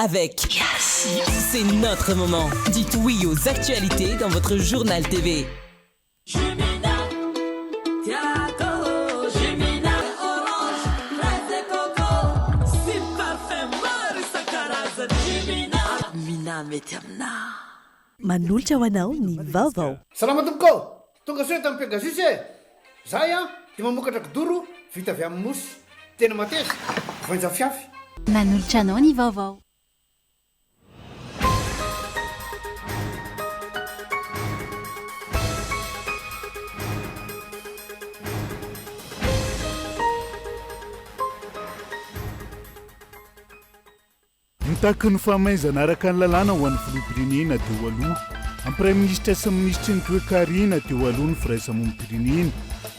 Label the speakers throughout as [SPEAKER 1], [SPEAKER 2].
[SPEAKER 1] Avec C'est notre moment. Dites oui aux actualités dans votre journal TV.
[SPEAKER 2] Manolotra ho anao ny vaovao.
[SPEAKER 3] Salama tompoko ô! Tonga soa eto amin'ny Pegasus e! Zahay an dia mamokatra kidoro vita avy amin'ny mousse. Tena mateza, voainja fiafy.
[SPEAKER 4] Manolotra anao ny vaovao.
[SPEAKER 5] Mitaky ny famaizana araka ny lalàna ho an'ny filoham-pirenena teo aloha, ny praiminisitra sy ny minisitry ny toekarena teo aloha ny firaisamonim-pirenena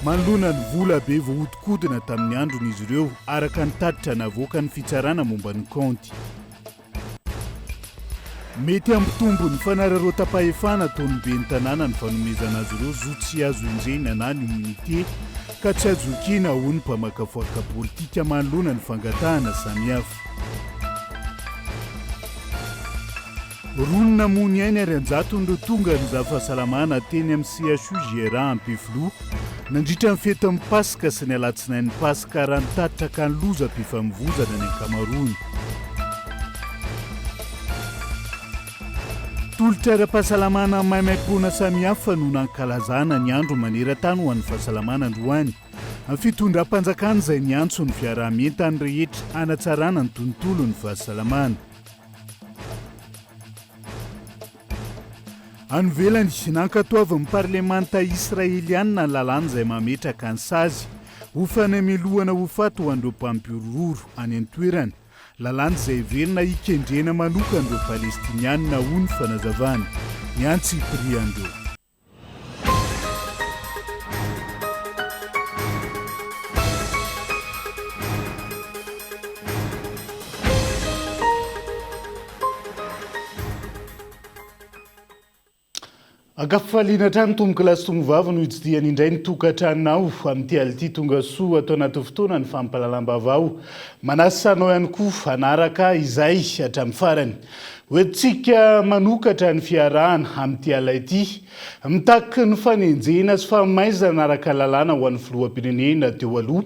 [SPEAKER 5] manoloana ny vola be voahodinkodina tamin'ny androny izy ireo, araka ny tatitra navoakan'ny fitsarana momba ny kaonty. Mety hampitombo ny fanararaotam-pahefana ataon'ny ben'ny tanàna ny fanomezana azy ireo zo tsy azo enjehina na ny immunité ka tsy azo ekena, hoy ny mpamakafoaka politika manoloana ny fangatahana samihafa. Roa ny namoy ny ainy ary an-jatony ireo tonga nizaha fahasalamana teny amin'ny CHU JRA Ampefiloha nandritra ny fetin'ny Paska sy ny alatsinain'ny Paska raha nitatitra ka ny lozam-pifamoivozana ny ankamaroany. Tolotra ara-pahasalamana maimaimpoana samihafa no nankalazana ny andro maneran-tany ho an'ny fahasalamana androany. Fitondram-panjakana izay niantso ny fiaraha-mientan'ny rehetra hanatsarana ny tontolon'ny fahasalamana. Any ivelany, nankatoavin'ny parlemanta Israelianina ny lalàna izay mametraka ny sazy ho fanamelohana ho faty ho an'ireo mpampihorohoro any an-toerana, lalàna izay heverina hikendrena manokana ireo Palestinianina, hoy ny fanazavana. Ny antsipirian'ireo. Ankafaliana hatrany tompokolahy sy tompovavy no hitsidihana indray ny tokantranonao amin'ity alina ity. Tonga soa ato anaty fotoana ny fampahalalam-baovao. Manasa anao ihany koa hanaraka izay hatramin'ny farany. Hoentintsika manokatra ny fiarahana amin'ity alina ity. Mitaky ny fanenjehina sy famaizana araka lalàna ho an'ny filoham-pirenena teo aloha,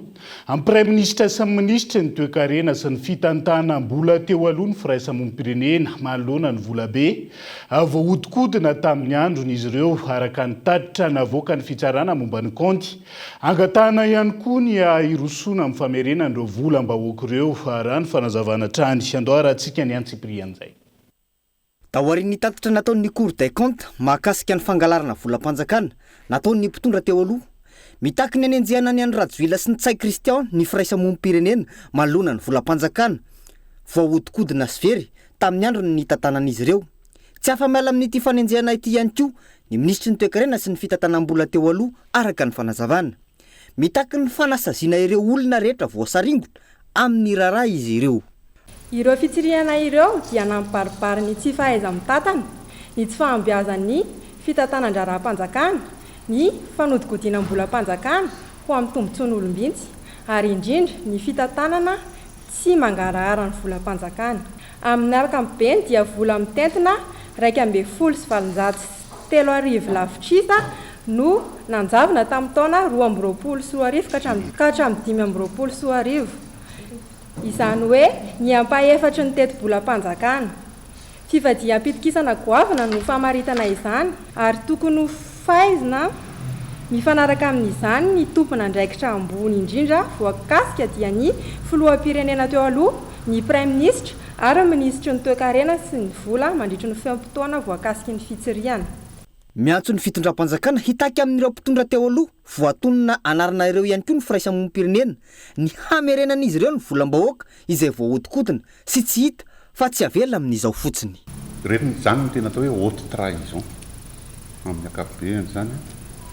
[SPEAKER 5] amin'ny praiminisitra sy ny minisitry ny toekarena sy ny fitantanam-bola teo aloha ny firaisamonim-pirenena manoloana ny volabe voahodinkodina tamin'ny andron'izy ireo, araka ny tatitra navoakan'ny fitsarana momba ny kaonty. Angatahana ihany koa ny hirosoana amin'ny famerenana ireo volam-bahoaka ireo, raha ny fanazavana hatrany. Andao harahantsika ny antsipirian'izay.
[SPEAKER 6] Taorian'ny tatitra nataon'ny Cour des comptes mahakasika ny fangalarana volam-panjakana nataon'ny mpitondra teo aloha, mitaky ny hanenjehana ny an'i Rajoelina sy Ntsay Christian ny firaisamonim-pirenena manoloana ny volam-panjakana voahodinkodina sy very tamin'ny androny nitantanan'izy ireo. Tsy afa-miala amin'ity fanenjehana ity ihany koa ny minisitry ny toekarena sy ny fitantanam-bola teo aloha, araka ny fanazavana. Mitaky ny fanasaziana ireo olona rehetra voasaringotra amin'ny raharaha izy ireo.
[SPEAKER 7] Ireo fitsirihana ireo dia nampibaribary ny tsy fahaiza-mitantana, ny tsy fahombiazan'ny fitantanan-draharaham-panjakana, ny fanodikodinam-bolam-panjakana ho amin'ny tombontsoan'olom-bintsy, ary indrindra ny fitantanana tsy mangarahara ny volam-panjakana. Amin'ny ankapobeny dia vola mitentina 3811 lavitrisa no nanjavona tamin'ny taona 2022 ka hatramin'ny 2025, izany hoe ny ampahefatry ny tetibolam-panjakana. Fivadiham-pitokisana goavana no famaritana izany ary tokony ho faizina mifanaraka amin'izany ny tompon'andraikitra ambony indrindra voakasika dia ny filoham-pirenena teo aloha, ny praiminisitra ary ny minisitry ny toekarena sy ny vola mandritry ny fe-potoana voakasiky ny fitsirihana.
[SPEAKER 6] Miantso ny fitondram-panjakana hitaky amin'ireo mpitondra teo aloha voatonona anarana ireo ihany koa ny firaisamonim-pirenena ny hamerenan'izy ireo ny volam-bahoaka izay voahodinkodina sy tsy hita fa tsy avela amin'izao fotsiny.
[SPEAKER 8] Ireny izany no tena atao hoe haute trahison amin'ny ankapobeny izany.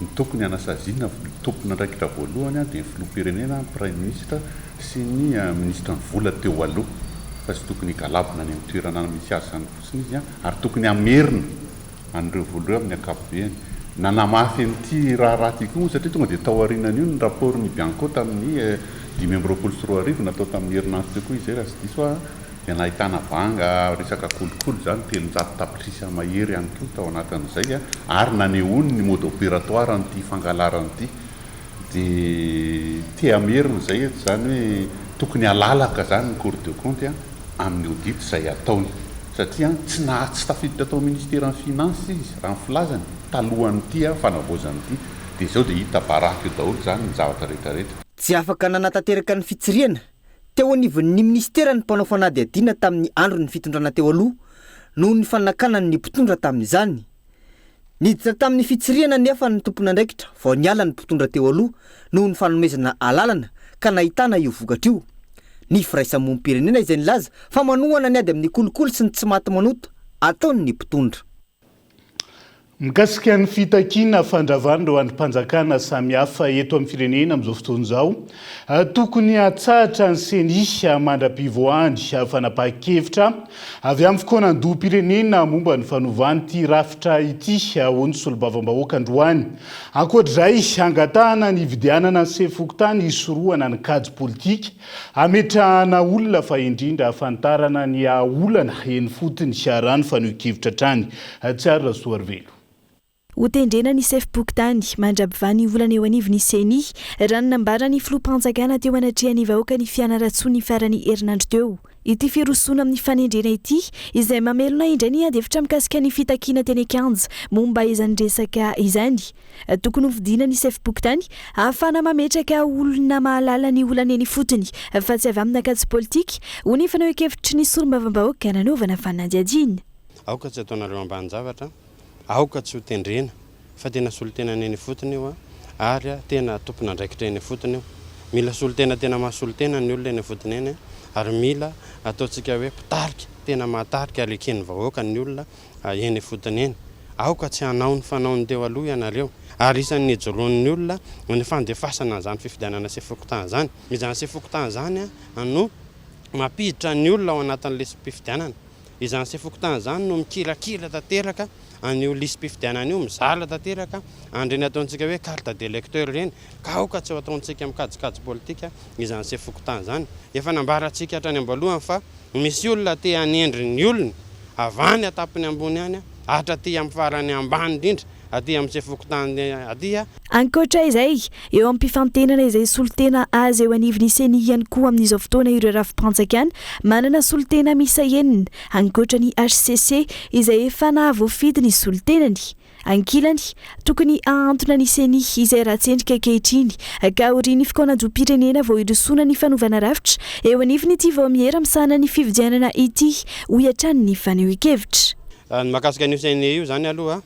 [SPEAKER 8] Ny tokony hanasaziana ny tompon'andraikitra voalohany dia ny filoham-pirenena, ny praiminisitra sy ny minisitry ny vola teo aloha fa tsy tokony higalabona any amin'ny toerana misy azy izany fotsiny izy ary tokony hamerina an'ireo vola ireo amin'ny ankapobeny. Nanamafy an'ity raharaha ity koa moa satria tonga dia tao aorianan'io ny rapport-n'ny Bianco tamin'ny 2025 natao tamin'ny herinandro teo koa izay raha tsy diso aho. Dia nahitana banga resaka kolikoly izany, 300 tapitrisa mahery ihany koa tao anatin'izay ary nanehoany ny mode opératoire an'ity fangalarana ity. Dia te hamerina izay eto izany hoe tokony halalaka izany ny Cour de compte amin'ny audit izay ataony. Satria tsy naha tsy tafiditra tao ministeran'ny finance izy raha ny filazany talohan'ity fanavaozana ity. Dia izao dia hita baraka eo daholo izany ny zavatra rehetra rehetra.
[SPEAKER 6] Tsy afaka nanatanteraka ny fitsirihana teo anivon'ny minisitera ny mpanao fanadihadiana tamin'ny andron'ny fitondrana teo aloha noho ny fanakanan'ny mpitondra tamin'izany. Niditra tamin'ny fitsirihana anefa ny tompon'andraikitra vao niala ny mpitondra teo aloha noho ny fanomezana alalana ka nahitana io vokatra io. Ny firaisamonim-pirenena izay nilaza fa manohana ny ady amin'ny kolikoly sy ny tsy maty manota ataon'ny mpitondra.
[SPEAKER 5] Mikasika ny fitakiana fandravana ireo andrim-panjakana samihafa eto amin'ny firenena amin'izao fotoana izao, tokony hatsahatra ny Ceni mandra-pivoahany fanapahan-kevitra avy amin'ny fikaonandoham-pirenena momba ny fanovana ity rafitra ity, hoy ny solombavambahoaka androany. Ankoatra izay, angatahana ny hividianana ny sefo fokontany hisorohana ny kajy politika Ametrahana olona fa indrindra ahafantarana ny olana eny fotony raha ny fanehoan-kevitra hatrany. Tsiaro Rasoarivelo.
[SPEAKER 2] Hotendrena ny sefom-pokontany mandra-pivaha ny olana eo anivon'ny Ceni, raha ny nambaran'ny filoham-panjakana teo anatrehan'ny vahoakan'i Fianarantsoa ny faran'ny herinandro teo. Ity firosoana amin'ny fanendrena ity, izay mamelona indray ny adihevitra mikasika ny fitakiana teny an-kianja momba izany resaka izany. Tokony hofidiana ny sefom-pokontany ahafahana mametraka olona mahalala ny olana eny ifotony fa tsy avy amina kajy politika, hoy ny fanehoan-kevitry ny solombavambahoaka nanaovana fanadihadiana.
[SPEAKER 9] Aoka tsy ataonareo ambanin-javatra, aoka tsy ho tendrena fa tena solontenany eny ifotony io ary tena tompon'andraikitra eny ifotony io. Mila solontena tena mahasolo tena ny olona eny ifotony eny ary mila ataontsika hoe mpitarika tena mahatarika ary eken'ny vahoaka ny olona eny ifotony eny. Aoka tsy hanao ny fanaon'ny teo aloha ianareo. Ary isan'ny nijoroan'ny olona ny fandefasana an'izany fifidianana sefo-fokontany izany. Izany sefo-fokontany izany no mampiditra ny olona ao anatin'ny lisi-pifidianana. Izany sefo-fokontany izany no mikirakira tanteraka an'io lisi-pifidianana io, mizara tanteraka an'ireny ataontsika hoe carte d'électeur ireny. Ka aoka tsy ho ataontsika mikajikajy politika izany sefo-fokontany izany. Efa nambarantsika hatrany am-boalohany fa Misy olona te hanendry ny olony avy any an-tampony ambony any hatraty amin'ny farany ambany indrindra aty amin'ny sefokontany aty.
[SPEAKER 2] Ankoatra izay, eo am-pifantenana izay solontena azy eo anivon'ny Ceni ihany koa amin'izao fotoana ireo rafi-panjakana manana solontena miisa enina, ankoatra ny hcc izay efa nahavoafidy ny solontenany. Ankilany, tokony hahantona ny Ceni izay ratsy endrika ankehitriny ka aorian'ny fikaonandoham-pirenena vao hirosoana ny fanovana rafitra eo anivon'ity vaomiera misahana ny fifidianana ity, hoy hatrany ny fanehoan-kevitra.
[SPEAKER 9] Ny mahakasika an'io Ceni io izany aloha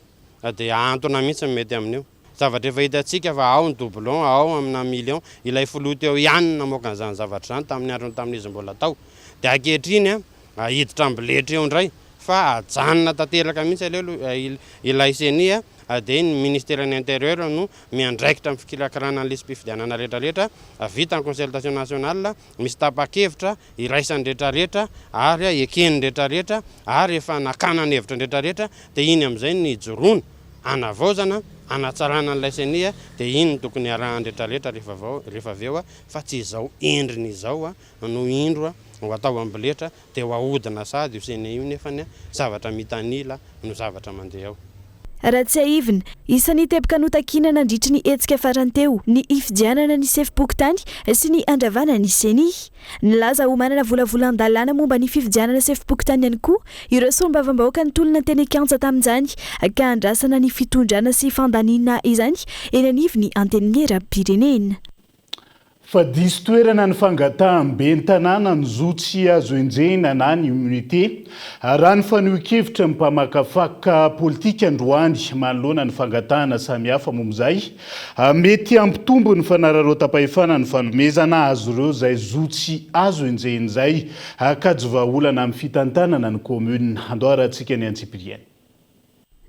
[SPEAKER 9] dia hahantona mihitsy ny mety amin'io. Zavatra efa hitantsika fa ao ny doublon, ao amina million. Ilay filoha teo ihany no namoaka an'izany zavatra izany tamin'ny androny tamin'izy mbola tao. Dia ankehitriny hiditra amboletra eo indray fa ajanona tanteraka mihitsy aleo aloha ilay ceni dia ny ministeran'ny intérieur no miandraikitra ny fikirakirana ny lisi-pifidianana rehetra rehetra, vita ny concertation nationale, misy tapa-kevitra iraisan'ny rehetra rehetra ary eken'ny rehetra rehetra ary efa nakana ny hevitra ny rehetra rehetra dia iny amin'izay no hijoroana hanavaozana, hanatsarana an'ilay ceni dia iny no tokony hiarahan'ny rehetra rehetra rehefa avy eo fa tsy izao endriny izao no indro ho atao amboletra dia ho ahodina sahady io ceni io nefany zavatra mitanila no zavatra mandeha ao.
[SPEAKER 2] Raha tsiahivina, isan'ny teboka notakiana nandritry ny hetsika farany teo ny hifidianana ny sefom-pokontany sy ny handravana ny ceni. Nilaza ho manana volavolan-dalàna momba ny fifidianana sefom-pokontany ihany koa ireo solombavambahoaka nitolona teny an-kianja tamin'izany ka andrasana ny fitondrana sy fandaniana izany eny anivon'ny Antenimierampirenena.
[SPEAKER 5] Fa diso toerana ny fangataham ben'ny tanàna ny zo tsy azo enjehina na ny immunité, raha ny fanehoan-kevitry ny mpamakafaka politika androany manoloana ny fangatahana samihafa momba izay. Mety hampitombo ny fanararaotam-pahefana ny fanomezana azy ireo izay zo tsy azo enjehina izay, kajy vahaolana amin'ny fitantanana ny kaominina. Andao arahantsika ny antsipiriany.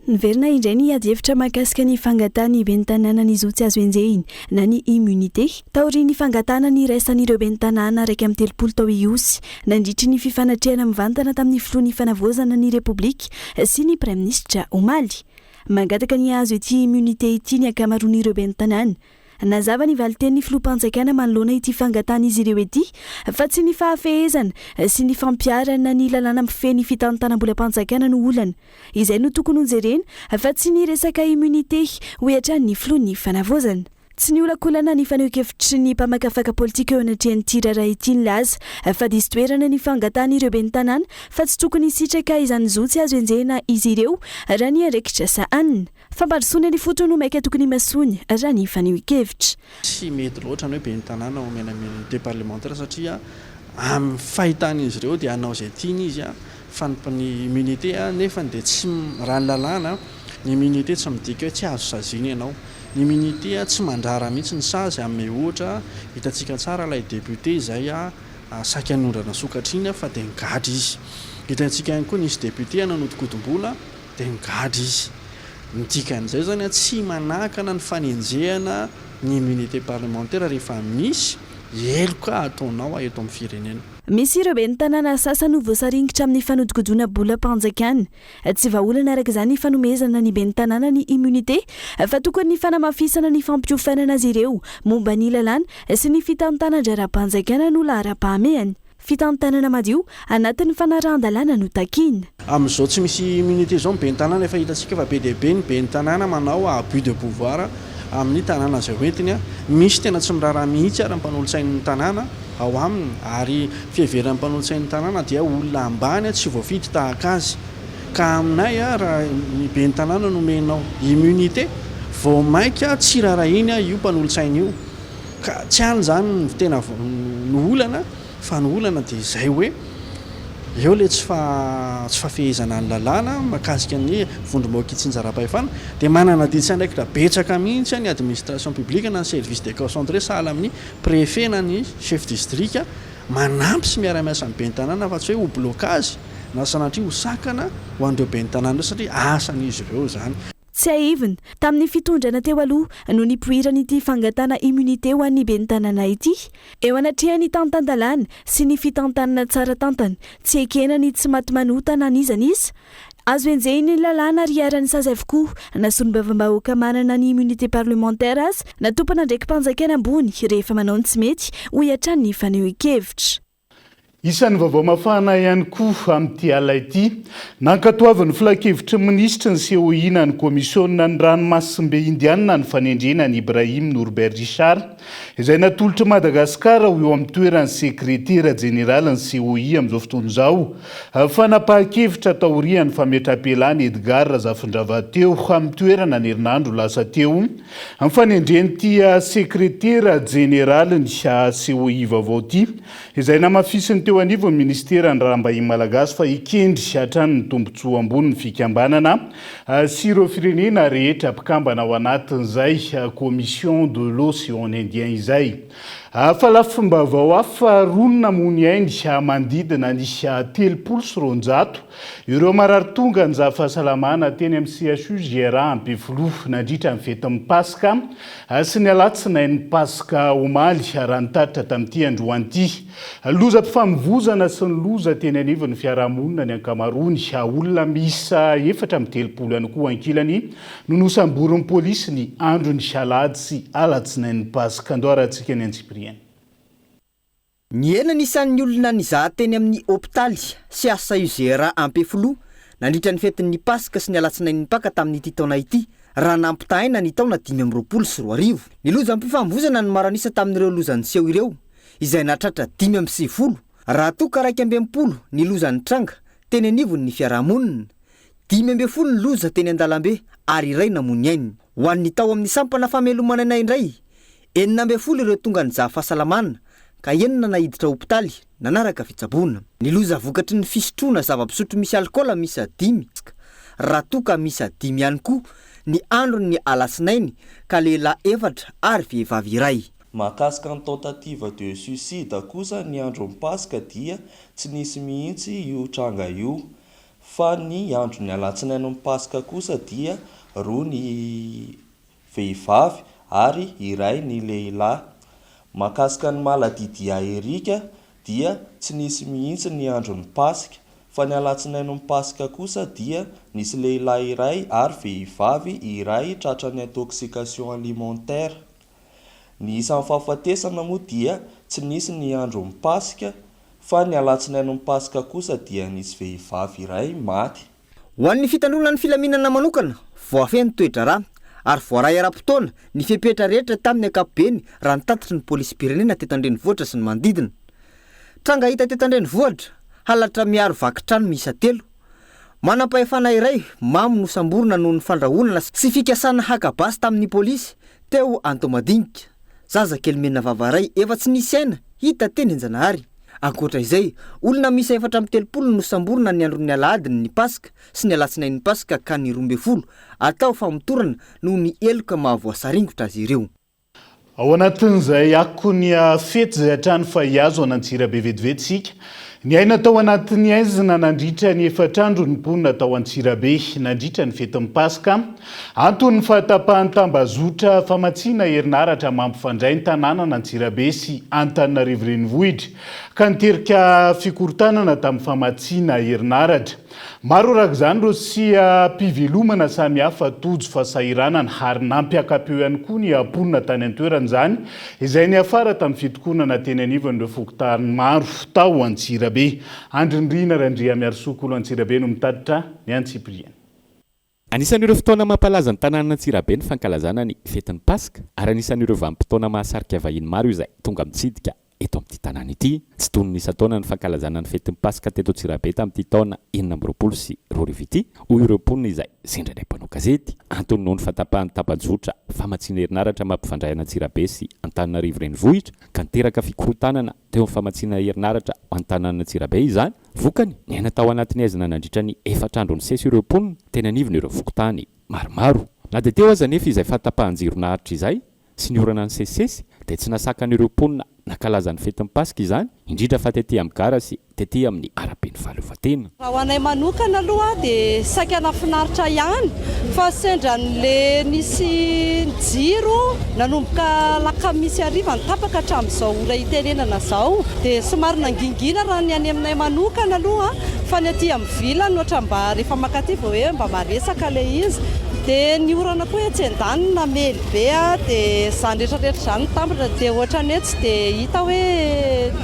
[SPEAKER 2] Niverina indray ny adihevitra mahakasika ny fangatahan'ny ben'ny tanàna ny zo tsy azo enjehina na ny immunité, taorian'ny fangatahana niraisan'ireo ben'ny tanàna 31 tao Ihosy nandritry ny fifanatrehana mivantana tamin'ny filohan'ny Fanavaozana ny Repoblika sy ny Praiminisitra omaly. Mangataka ny hahazo ity immunité ity ny ankamaroan'ireo ben'ny tanàna. Nazava ny valin-tenin'ny filoham-panjakana manoloana ity fangatahan'izy ireo ity fa tsy ny fahafehezana sy ny fampiharana ny lalàna mifehy ny fitantanam-bolam-panjakana no olana. Izay no tokony hojerena fa tsy ny resaka immunité, hoy hatrany ny filohan'ny Fanavaozana. Tsy niolakolana ny fanehoan-kevitry ny mpamakafaka politika eo anatrehan'ity raharaha ity nilaza fa diso toerana ny fangatahan'ireo ben'ny tanàna fa tsy tokony hisitraka izany zo tsy azo enjehina izy ireo raha ny andraikitra sahanina. Fampandrosoana ny fotony no maika tokony himasoany raha ny fanehoan-kevitra.
[SPEAKER 10] Tsy mety loatra ny hoe ben'ny tanàna omena immunité parlementaire satria amin'ny fahitan'izy ireo dia hanao izay tiany izy fa ny immunité nefany dia tsy raha ny lalàna ny immunité tsy midika hoe tsy azo saziana ianao. Ny immunité tsy mandrara mihitsy ny sazy hanome ohatra hitantsika tsara ilay député izay saika niondrana sokatra iny fa dia nigadra izy. Hitantsika ihany koa nisy député nanodinkodim-bola dia nigadra izy. Ny dikan'izay izany tsy manakana ny fanenjehana ny immunité parlementaire rehefa misy heloka ataonao eto amin'ny firenena.
[SPEAKER 2] Misy ireo ben'ny tanàna sasany ho voasaringotra amin'ny fanodinkodona bolam-panjakana. Tsy vahaolana araka izany ny fanomezana ny ben'ny tanàna ny immunité fa tokony ny fanamafisana ny fampiofanana azy ireo momba ny lalàna sy ny fitantanan-draharaham-panjakana no laharam-pahamehana. Fitantanana madio anatin'ny fanarahan-dalàna no takiana.
[SPEAKER 10] Amin'izao tsy misy immunité izao ny ben'ny tanàna efa hitantsika fa be dia be ny ben'ny tanàna manao abus de pouvoir amin'ny tanàna izay hoentiny. Misy tena tsy miraharaha mihitsy ary ny mpanolotsain'ny tanàna ao aminy ary fiheveran'ny mpanolotsain'ny tanàna dia olona ambany tsy voafidy tahaka azy. Ka aminay raha ny ben'ny tanàna no omenao immunité vao mainka tsy raharahiany io mpanolotsaina io. Ka tsy any izany no tena no olana fa ny olana dia izay hoe eo ilay tsy tsy fahafehezana ny lalàna mahakasika ny vondrom-bahoaka itsinjaram-pahefana dia manana adidy sy andraikitra betsaka mihitsy ny administration publique na ny service déconcentré sahala amin'ny préfet na ny chef district manampy sy miara-miasa amin'ny ben'ny tanàna fa tsy hoe ho blocage na sanatria ho sakana ho an'ireo ben'ny tanàna ireo satria asan'izy ireo izany.
[SPEAKER 2] Tsiahivina, tamin'ny fitondrana teo aloha no nipoiran'ity fangatahana immunité ho an'ny ben'ny tanàna ity. Eo anatrehan'ny tantan-dalàna sy ny fitantanana tsara tantana, tsy ekena ny tsy maty manota na n'iza n'iza. Azo enjehin'ny lalàna ary iharan'ny sazy avokoa na solombavambahoaka manana ny immunité parlementaire aza na tompon'andraiki-panjakana ambony rehefa manao ny tsy mety, hoy hatrany ny fanehoan-kevitra.
[SPEAKER 5] Isan'ny vaovao mafana ihany koa amin'ity alina ity, nankatoavin'ny filankevitry ny minisitry ny COI na ny Komisionina ny ranomasimbe Indianina ny fanendrena an'i Ibrahim Norbert Richard, izay natolotr'i Madagasikara ho eo amin'ny toeran'ny sekretera jeneralin'ny COI amin'izao fotoana izao. Fanapahan-kevitra taorian'ny fametraham-pialan'i Edgard Razafindravaha teo amin'ny toerana ny herinandro lasa teo. Ny fanendren'ity sekretera jeneralin'ny COI vaovao ity, izay namafisin'ny teo anivon'ny minisiteran'ny Raharaham-bahiny malagasy fa hikendry hatrany ny tombontsoa ambony ny fikambanana sy ireo firenena rehetra mpikambana ao anatin'izay Commission de l'Océan Indien izay. Fa lafim-baovao hafa, roa no namoy ny ainy manodidina ny 230 Ireo marary tonga nizaha fahasalamana teny amin'ny CHU JRA Ampefiloha nandritra ny fetin'ny Paska sy ny alatsinain'ny Paska omaly, raha ny tatitra tamin'ity androany ity. Lozam-pifamoivozana sy ny loza teny anivon'ny fiarahamonina ny ankamaroany. Olona miisa 34 ihany koa ankilany no nosamborin'ny polisy ny andron'ny alahady sy alatsinain'ny Paska. Andao arahantsika ny antsipiriany.
[SPEAKER 6] Nihena ny isan'ny olona nizaha teny amin'ny hopitaly CHUGRA Ampefiloha nandritra ny fetin'ny Paska sy ny alatsinain'ny Paka tamin'ity taona ity, raha nampitahaina ny taona 2025. Ny lozam-pifamoivozana no maro an'isa tamin'ireo loza niseho ireo, izay nahatratra 95, raha toa ka 61 ny loza nitranga teny anivon'ny fiarahamonina. 15 ny loza teny an-dalambe ary iray namoy ny ainy. Ho an'ny tao amin'ny sampana fameloman'aina indray, 16 ireo tonga nizaha fahasalamana ka enina naiditra hopitaly nanaraka fitsaboana. Ny loza vokatry ny fisotroana zava-pisotro misy alikaola miisa dimy raha toa ka miisa dimy ihany koa ny andron'ny alatsinainy ka lehilahy efatra ary vehivavy iray.
[SPEAKER 11] Mahakasika ny tentative de suicide kosa ny andron'ny Paska dia tsy nisy mihitsy io tranga io. Fa ny andron'ny alatsinain'ny Paska kosa dia roa ny vehivavy ary iray ny lehilahy. Mahakasika ny maladie diaerique dia tsy nisy mihitsy ny andron'ny Paska, fa ny alatsinain'ny Paska kosa dia nisy lehilahy iray ary vehivavy iray tratran'ny intoxication alimentaire. Ny isan'ny fahafatesana moa dia tsy nisy ny andron'ny Paska fa ny alatsinain'ny Paska kosa dia nisy vehivavy iray maty.
[SPEAKER 6] Ho an'ny fitandroana ny filaminana manokana, voafehy ny toe-draharaha ary voaray ara-potoana ny fepetra rehetra tamin'ny ankapobeny raha ny tatitry ny polisim-pirenena teto an-drenivohitra sy ny manodidina. Tranga hita teto an-drenivohitra, halatra miharo vaky trano miisa telo. Manam-pahefana iray mamo nosamborina noho ny fandrahonana sy fikasana haka basy tamin'ny polisy teo Antohomadinika. Zaza kely mena vava iray efa tsy nisy aina hita teny Anjanahary. Ankoatra izay, olona miisa 34 no nosamborina ny andron'ny alahadin'ny Paska sy ny alatsinain'ny Paska ka ny 12 atao famotorana noho ny heloka mahavoasaringotra azy ireo.
[SPEAKER 5] Ao anatin'izay akon'ny fety izay hatrany fa hihazo an'Antsirabe vetivety isika. Niaina tao anatin'ny haizina nandritra ny efatra andro ny mponina tao Antsirabe nandritra ny fetin'ny Paska. Antony ny fahatapahan'ny tambazotra famatsiana herinaratra mampifandray ny tanànan'Antsirabe sy Antananarivo Renivohitra ka niterika fikorontanana tamin'ny famatsiana herinaratra. Maro araka izany ireo seha-pivelomana samihafa tojo fahasahiranana ary nampiaka-peo ihany koa ny mponina tany an-toerana izany, izay niafara tamin'ny fitokonana teny anivon'ireo fokontany maro tao Antsirabe. Andry Nirina Randriamiarisoa Kolo Antsirabe no mitatitra ny antsipiriany.
[SPEAKER 12] Anisan'ireo fotoana mampalaza ny tanànan'Antsirabe ny fankalazana ny fetin'ny Paska ary anisan'ireo vanim-potoana mahasarika vahiny maro izay tonga mitsidika eto amin'ity tanàna ity. Tsy toy ny isan-taona ny fankalazana ny fetin'ny Paska teto Antsirabe tamin'ity taona 2026 ity, hoy ireo mponina izay sendra ilay mpanao gazety. Antony noho ny fahatapahan'ny tambajotra famatsiana herinaratra mampifandray an'Antsirabe sy Antananarivo Renivohitra ka niteraka fikorontanana teo amin'ny famatsiana herinaratra ho an'ny tanànan'Antsirabe izany. Vokany, niaina tao anatin'ny haizina nandritra ny efatra andro nisesy ireo mponina teny anivon'ireo fokontany maromaro. Na dia teo aza anefa izay fahatapahan-jiro naharitra izay sy ny orana nisesisesy dia tsy nasakan'ireo mponina nankalaza ny fetin'ny Paska izany, indrindra fa tety amin'ny gara sy tety amin'ny araben'ny fahaleovantena.
[SPEAKER 13] Raha ho anay manokana aloha dia saika nahafinaritra ihany fa sendra an'le nisy ny jiro nanomboka alakamisy hariva no tapaka hatramin'izao ora itenenana izao dia somary nangingina raha ny any aminay manokana aloha fa ny aty amin'ny ville no ohatra mba rehefa mankaty vao hoe mba maresaka ilay izy dia ny orana koa etsy andaniny namely be dia izany rehetra rehetra izany mitambatra dia ohatran'ny hoe tsy dia hita hoe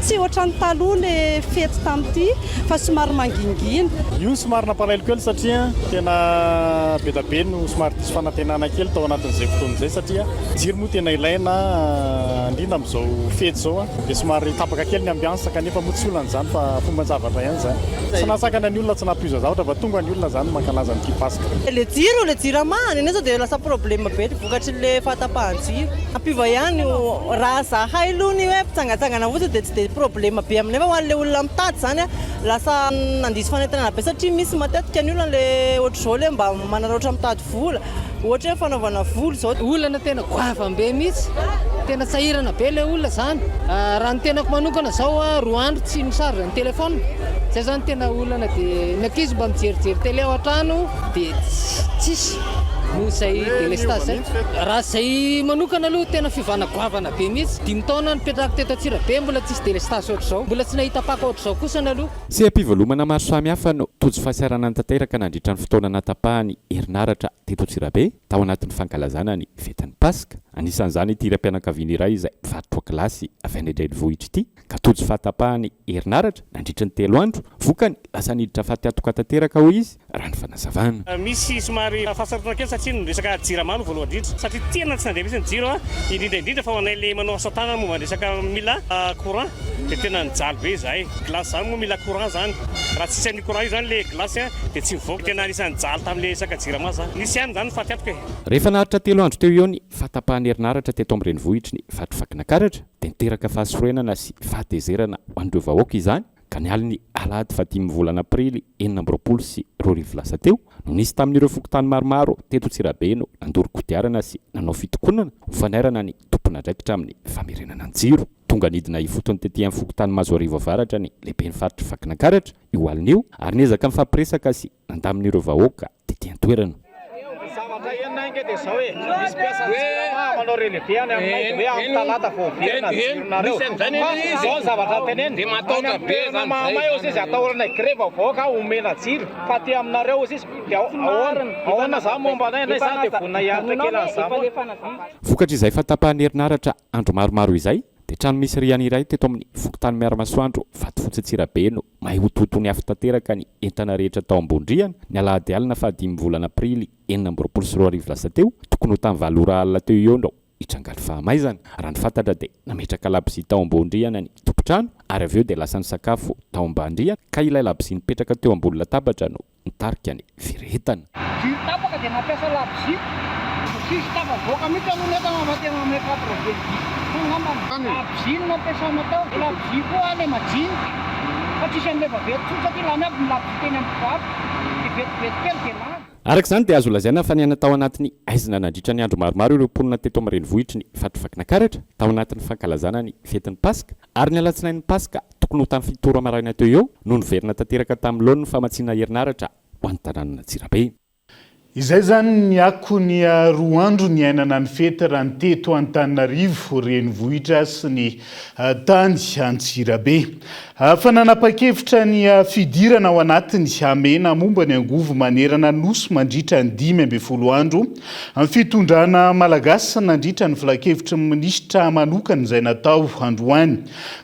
[SPEAKER 13] tsy ohatran'ny taloha ilay fety tamin'ity fa somary mangingina.
[SPEAKER 14] Io somary nampalahelo kely satria tena be da be no somary diso fanantenana kely tao anatin'izay fotoana izay satria jiro moa tena ilaina indrindra amin'izao fety izao dia somary tapaka kely ny ambiance kanefa moa tsy olana izany fa fomban-javatra ihany izany. Tsy nahasakana ny olona tsy nampiova zavatra fa tonga ny olona izany mankalaza an'ity Paska.
[SPEAKER 13] Le jiro, le jirama any anie zao dia lasa problème be vokatry le fahatapahan-jiro. Mampiova ihany io, raha zahay aloha ny hoe mpitsangatsangana fotsiny dia tsy dia problème be aminay fa ho an'le olona mitady zany lasa nandiso fanentanana be satria misy matetika ny olona le ohatr'izao le mba manaraotra mitady vola, ohatra hoe fanaovana volo zao.
[SPEAKER 15] Olana tena goavam-be mihitsy, tena sahirana be ilay olona zany. Raha ny tenako manokana zao roa andro tsy mi-charge ny téléphone, zay zany tena olana dia ny ankizy mba mijerijery télé ao an-trano dia tsisy noho izay délestage zay. Raha izay manokana aloha tena fiovana goavana be mihitsy, dimy taona nipetrahako teto Antsirabe mbola tsisy délestage ohatr'izao, mbola tsy nahita paka ohatr'izao kosany aloha.
[SPEAKER 12] Seha-pivelomana maro samihafa no tojo fahasahiranana tanteraka nandritra ny fotoana natapahany herinaratra teto Antsirabe, tao anatin'ny fankalazana ny fetin'ny Paska. Anisan'izany ity raim-pianakaviana iray izay mpivarotra gilasy avy any an-drenivohitra ity, ka tojo fahatapahany herinaratra nandritra ny telo andro. Vokany, lasa niditra fatiantoka tanteraka, hoy izy, raha ny fanazavana.
[SPEAKER 16] Misy somary fahasarotana kely satria ny resaka jirama no voalohany indrindra satria tena tsy nandeha mihitsy ny jiro indrindra indrindra fa ho anay le manao asa tanana momba ny resaka mila courant dia tena nijaly be izahay. Glace zany moa mila courant zany raha tsisy an'io courant io zany le glace dia tsy mivoaka. Tena anisan'ny nijaly tamin'le resaka jirama za. Nisy ihany zany ny fatiantoka e.
[SPEAKER 12] Rehefa naharitra telo andro teo eo ny fahatapahan'ny herinaratra teto amin'ny renivohitry ny faritry Vakinankaratra dia niteraka fahasorenana sy fahatezerana ho an'ireo vahoaka izany ka ny alin'ny alahady fahadimin'ny volana aprily 2026 lasa teo no nisy tamin'ireo fokontany maromaro teto Antsirabe no nandoro kodiarana sy nanao fitokonana ho fanairana ny tompon'andraikitra amin'ny famerenana ny jiro. Tonga nidina ifotony tety amin'ny fokontany Mahazoarivo Avaratra ny lehiben'ny faritr'i Vakinankaratra io alina io ary niezaka nifampiresaka sy nandamina ireo vahoaka tety an-toerana.
[SPEAKER 17] ange dia izao e, misy mpiasan'ny jirama manao relevé any aminay dia hoe amin'ny talata vao miverina ny jironareo. Fa izao ny zavatra teneniny, any amin'ny toerana mahamay hozy izy atahoranay grevy vahoaka omena jiro fa aty aminareo hozy izy dia ahoana, ahoana izany momba anay, anay izany dia vonona hiaritra kely an'izany foana.
[SPEAKER 12] Vokatr'izay fahatapahan'ny herinaratra andro maromaro izay dia trano misy rihana iray teto amin'ny fokontany Miaramasoandro, Vatofotsy Antsirabe no may hotohoton'ny afo tanteraka ny entana rehetra tao ambony rihana, ny alahady alina fahadimy volana aprily 2026 lasa teo, tokony ho tamin'ny valo ora alina teo eo no nitrangan'ny fahamaizana. Raha ny fantatra dia nametraka labozia tao ambony rihana ny tompon-trano ary avy eo dia lasa nisakafo tao ambany rihana ka ilay labozia nipetraka teo ambony latabatra no nitarika ny firehetana.
[SPEAKER 3] Jiro tapaka dia nampiasa labozia. Tsisy tafavoaka mihitsy aloha ny entana fa tena amin'ny 90 pour cent angambany. Labozia no nampiasana tao. Ilay labozia koa ilay majinika fa tsisy an'ilay vaventy intsony satria lany aby ny labozia teny amin'ny mpivarotra. Dia vetivety kely dia lany.
[SPEAKER 12] Araka izany dia azo lazaina fa niaina tao anatin'ny haizina nandritra ny andro maromaro ireo mponina teto amin'ny renivohitry ny faritra Vakinankaratra tao anatin'ny fankalazana ny fetin'ny Paska ary ny alatsinain'ny Paska tokony ho tamin'ny fito ora maraina teo eo no niverina tanteraka tamin'ny laoniny ny famatsiana herinaratra ho an'ny tanànan'Antsirabe.
[SPEAKER 5] Izay izany ny akon'ny roa andro niainana ny fety raha ny teto Antananarivo renivohitra sy ny tany Antsirabe. Fa nanapa-kevitra ny fidirana ao anatin'ny hamehana momba ny angovo manerana ny Nosy mandritra ny 15 andro ny fitondrana malagasy nandritra ny filankevitry ny minisitra manokana izay natao androany.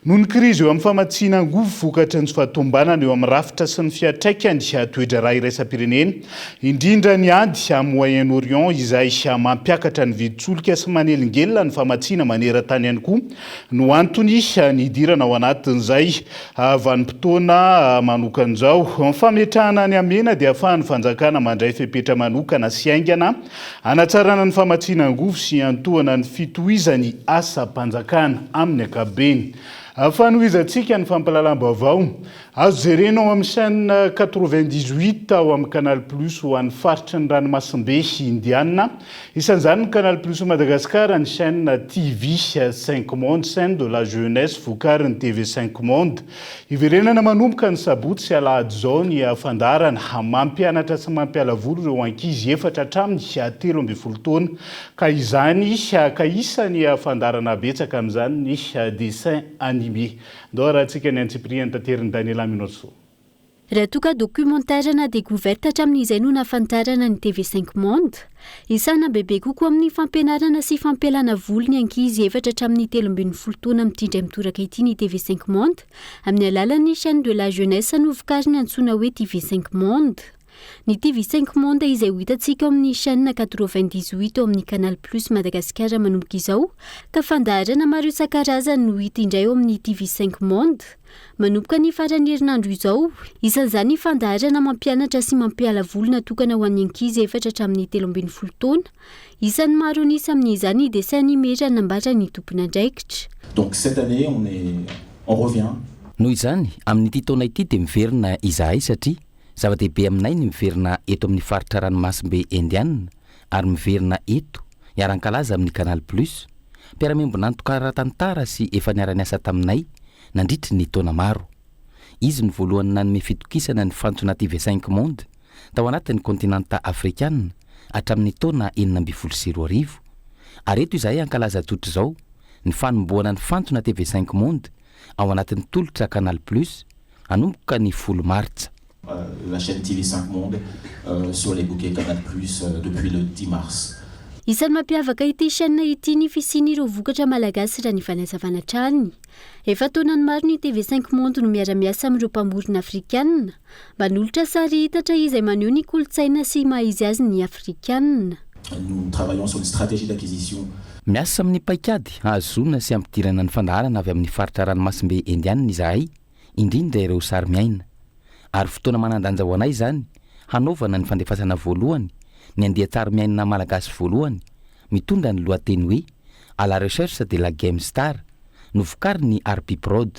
[SPEAKER 5] Noho ny krizy eo amin'ny famatsiana angovo vokatry ny tsy fahatomombanana eo amin'ny rafitra sy ny fiantraikany toe-draharaha iraisam-pirenena, indrindra ny ady à Moyen Orient izay mampiakatra ny vidin-tsolika sy manelingelina ny famatsiana maneran-tany ihany koa no antony nidirana ao anatin'izay vanim-potoana manokana izao. Ny fametrahana ny hamehana dia ahafahan'ny fanjakana mandray fepetra manokana sy haingana Hanatsarana ny famatsiana angovo sy hiantohana ny fitohizan'ny asam-panjakana amin'ny ankapobeny. Fanohizantsika ny fampahalalam-baovao. Azo jerena ao amin'ny chaîne 98 ao amin'ny Canal Plus ho an'ny faritry ny ranomasimbe Indiana. Isan'izany ny Canal Plus Madagascar, ny chaîne TV 5 Monde, chaîne de la jeunesse vokarin'ny TV 5 Monde. Hiverenana manomboka ny sabotsy sy alahady izao ny fandaharana mampianatra sy mampiala voly ireo ankizy efatra hatramin'ny 13 taona ka izany ka isan'ny fandaharana betsaka amin'izany ny dessin animé. Ndao arahantsika ny antsipiriany taterin'i Daniela Minoso.
[SPEAKER 4] Raha toa ka documentaire na découverte hatramin'izay no nahafantarana ny TV Cinq Monde, hisahana bebe kokoa amin'ny fampianarana sy fampialana voly ny ankizy efatra hatramin'ny 13 taona amin'ity indray mitoraka ity ny TV Cinq Monde amin'ny alalan'ny chaîne de la jeunesse novokariny antsoina hoe TV Cinq Monde. Ny TV Cinq Monde izay ho hitantsika ao amin'ny chaîne 98 ao amin'ny Canal Plus Madagasikara manomboka izao ka fandaharana maro isan-karazany no hita indray ao amin'ny TV Cinq Monde. Manomboka ny faran'ny herinandro izao, isan'izany ny fandaharana mampianatra sy mampiala voly natokana ho an'ny ankizy efatra hatramin'ny 13 taona. Isan'ny maro an'isa amin'izany ny dessin animé raha nambaran'ny tompon'andraikitra.
[SPEAKER 18] Donc cette année on est, on revient.
[SPEAKER 19] Noho izany, amin'ity taona ity dia miverina izahay satria zava-dehibe aminay ny miverina eto amin'ny faritra ranomasimbe Indiana ary miverina eto hiara-hankalaza amin'ny Canal Plus, mpiara-miombon'antoka ara-tantara sy efa niara-niasa taminay nandritry ny taona maro. Izy no voalohany nanome fitokisana ny fantsona TV Cinq Monde tao anatin'ny kontinanta afrikana hatramin'ny taona 2016. Ary eto izahay hankalaza tsotr'izao ny fanombohana ny fantsona TV Cinq Monde ao anatin'ny tolotra Canal Plus hanomboka ny folo martsa.
[SPEAKER 18] La chaîne TV Cinq Monde sur les bouquets Canal Plus depuis le dix mars.
[SPEAKER 4] Isan'ny mampiavaka ity chaîne ity ny fisian'ireo vokatra malagasy raha ny fanazavana hatrany. Efa taonany maro ny TV Cinq Monde no miara-miasa amin'ireo mpamorona afrikana. Manolotra sary hitatra izay maneho ny kolontsaina sy maha izy azy ny afrikana.
[SPEAKER 18] Nous travaillons sur une stratégie d'acquisition.
[SPEAKER 19] Miasa amin'ny paikady hahazoana sy hampidirana ny fandaharana avy amin'ny faritra ranomasimbe Indianina izahay, indrindra ireo sarimiaina. Ary fotoana manan-danja ho anay izany hanaovana ny fandefasana voalohany ny andian-tsarimiaina malagasy voalohany mitondra ny lohateny hoe À la recherche de la Game Star, novokarin'ny Arpi Prod.